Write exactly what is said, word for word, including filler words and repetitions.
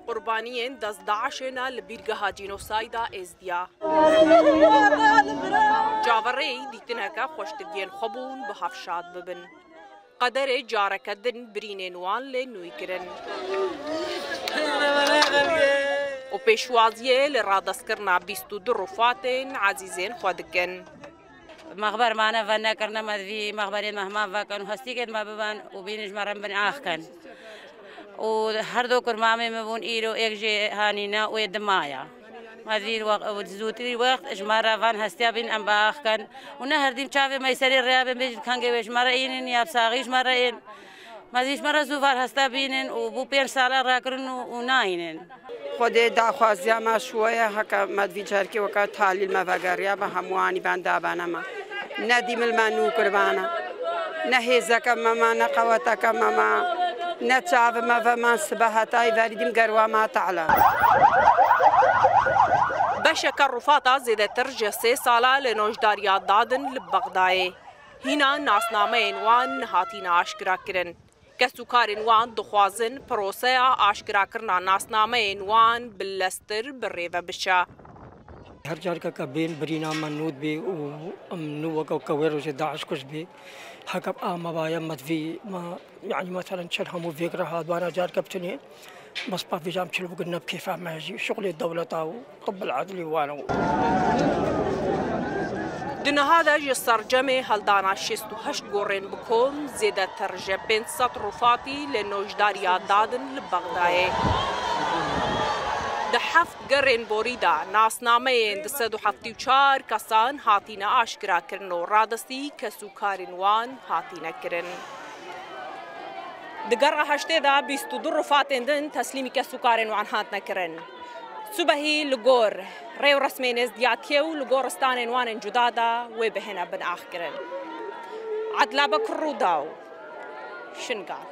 Qurbaniyên dest DAIŞê ne li bîrgeha cînosayda Êzdiya. Çaverêyî dîtineke xweştiriyên xwe bûn bi hev şad bibin. Qederê careke din birînên wan lê nûî kirin. Û pêşwaziyê li radestkirina bîst û du rufatên ezîzên xwe dikin. Mexber mane venekirine me divî mexberên me heman vekin û hestîkên me bibin û bînin ji me re bin ax kin. Û her do kurmamê me bûn îro êk jê hanîne û ê dimaya. Me divî wext, zûtirî wext ji me re van hestiya bîn em bi ax kin. Û ne her dîm çavê me serê rêya bên bêjin kengê wê ji me re înin ya bi saxî ji me re ên. Me divî ji me re zû van hesta bînin û bû pênc sala rakirin û, û nayînin. Xwedê daxwaziya me ji we ye, heke me di vî carkê weke talîl me vegeriya be hemû anî ben dabene me. Ne dîmil me nû kiribane. Ne hêzeke me ma, ne qeweteke me ma, ne çavi me ve man sibe hetayî verî dîm gerwa ma te'la. Beşeke rûfata zêdetir ji sê sala li nojdariya dadin li Bexdayê. Hîna nasnameyên wan nehatîne aşkira kirin. Kes û karên wan dixwazin proseya aşkirakirina nasnameyên wan bi leztir bi rê ve biçe. Her carkeke bên birîna me nû dibê û em nû weke, weke wê rojê DAIŞ kuj bê. Heke bi a me baye me divî me, yanî meselen çil hemû vêg re hat bana carke bitinê. Bes pa vêca em çil bikin ne bi kêfa me jî. Şixulê dewleta û tibbil edlî wan û. Di niha de ji sercemê heldana şêst û heşt gorên bi kom zêdetir ji pênc sed rûfatî li nojdariya dadin li Bexdayê. Di heft gerên borî de nasnameyên du sed û heftê û çar kesan hatîne aşkirakirin û radestî kes û karên wan hatîne kirin. Di gera heştê de bîst û du rûfatên din teslîmî kes û karên wan hatine kirin. Sibehî li gor rê û resmên êzdiyatiyê û li goristanên wan ên cuda de wê bihêne bin axkirin. Edla Bekir, Rûdaw, Şingal.